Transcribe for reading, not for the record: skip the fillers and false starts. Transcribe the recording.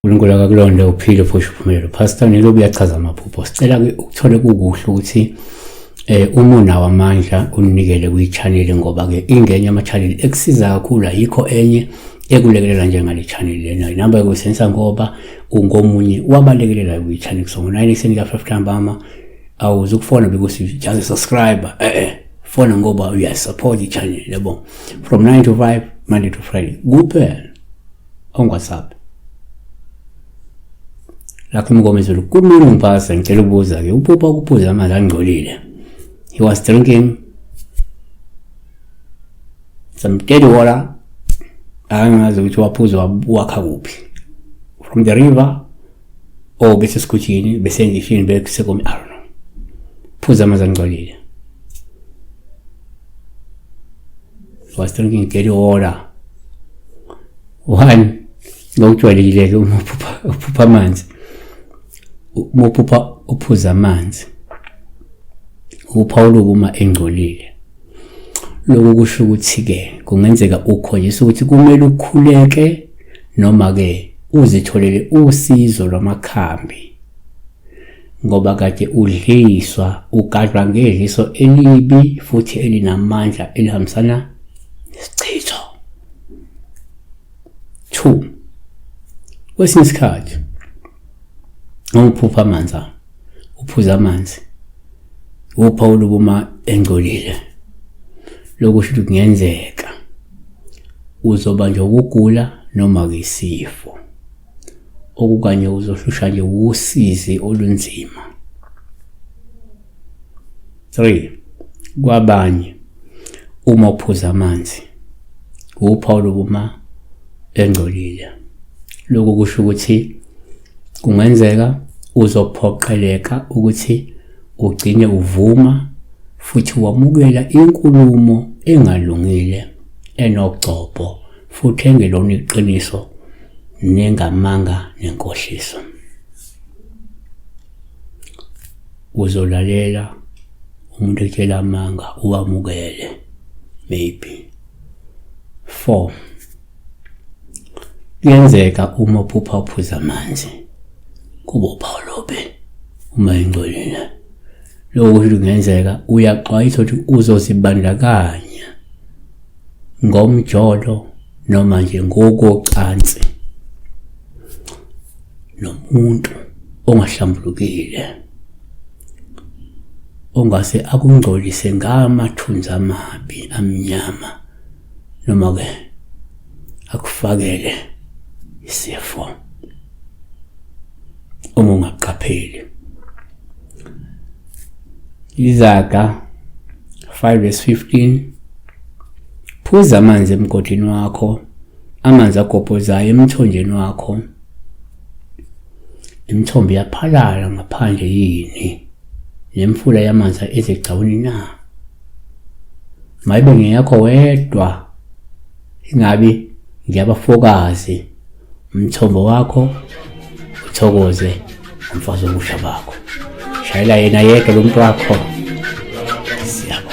uNkulunkulu akakulonde uphile futhi uphumelele. Pastor Nilo uyachaza amaphupho. Sicela ke ukuthole kukuhle ukuthi uma unawo amandla unikele kwi-channel, ngoba ke ingenye ama-channel ekusiza kakhulu, ayikho enye ekulekelela njengale channel lena. Inamba yokusensa ngoba ungomunye wabalekelela kwi-channel. So ngo-9 ekuseni ka-5 ntambama awuzukufona because you just a subscriber. Fona ngoba uyasupport i-channel, yabo. From 9 to 5 Monday to Friday kuphela on WhatsApp. Lakho Mngomezulu, good morning pastor, ngicela ukubuza ke, uphupha ukuphuza amanzi angcolile. He was drinking some dirty water. Angazi ukuthi waphuza wakha kuphi, from the river or bese sigujini, bese endishini, bese komi, I don't know. Phuza amanzi angcolile. He was drinking dirty water. One, ngokujwayelekile-ke uma uphupha amanzi, uma uphupha uphuza amanzi, uphawula uma engcolile. Lokhu kusho ukuthi-ke kungenzeka ukhonjiswe ukuthi kumele ukhuleke noma-ke uzitholele usizo lwamakhambi, ngoba kade udliswa, ugadlwa ngedliso elibi futhi elinamandla elihambisana nesichitho. 2, kwesinye isikhathi uphupha amanzi, uphuza amanzi, uphawula uma engcolile. Lokhu kusho ukuthi kungenzeka uzoba nje ukugula noma isifo, okukanye uzohlusha nje usizi olunzima. 3, kwabanye uma uphuza amanzi uphawula uma engcolile. Lokhu kusho ukuthi kungenzeka uzophoqeleka ukuthi ugcine uvuma futhi wamukela inkulumo engalungile, enogcobho futhi engelona iqiniso, nengamanga nenkohliso. Uzolalela umuntu etshela amanga, uwamukele maybe. 4, kuyenzeka uma uphupha uphuza amanzi kuba uphawulobe uma engcolile. Lokho kusho ukuthi kungenzeka uyaxwayiswa ukuthi uzozibandakanya ngomjolo noma nje ngokocansi nomuntu ongahlambulukile, ongase akungcolise ngamathunzi amabi amnyama, noma ke akufakele isifo uma ungaqapheli. Izaga 5 verse 15, phuza amanzi emgodini wakho, amanzi agobhozayo emthonjeni wakho. Imithombo iyaphalala ngaphandle yini, nemifula yamanzi ezigcawini na? Mayibe ngeyakho wedwa, ingabi ngeyabafokazi. Umthombo wakho uthokoze umfazi omusha bakho. Shayela yena yedwa lo muntu wakho. Siyabonga.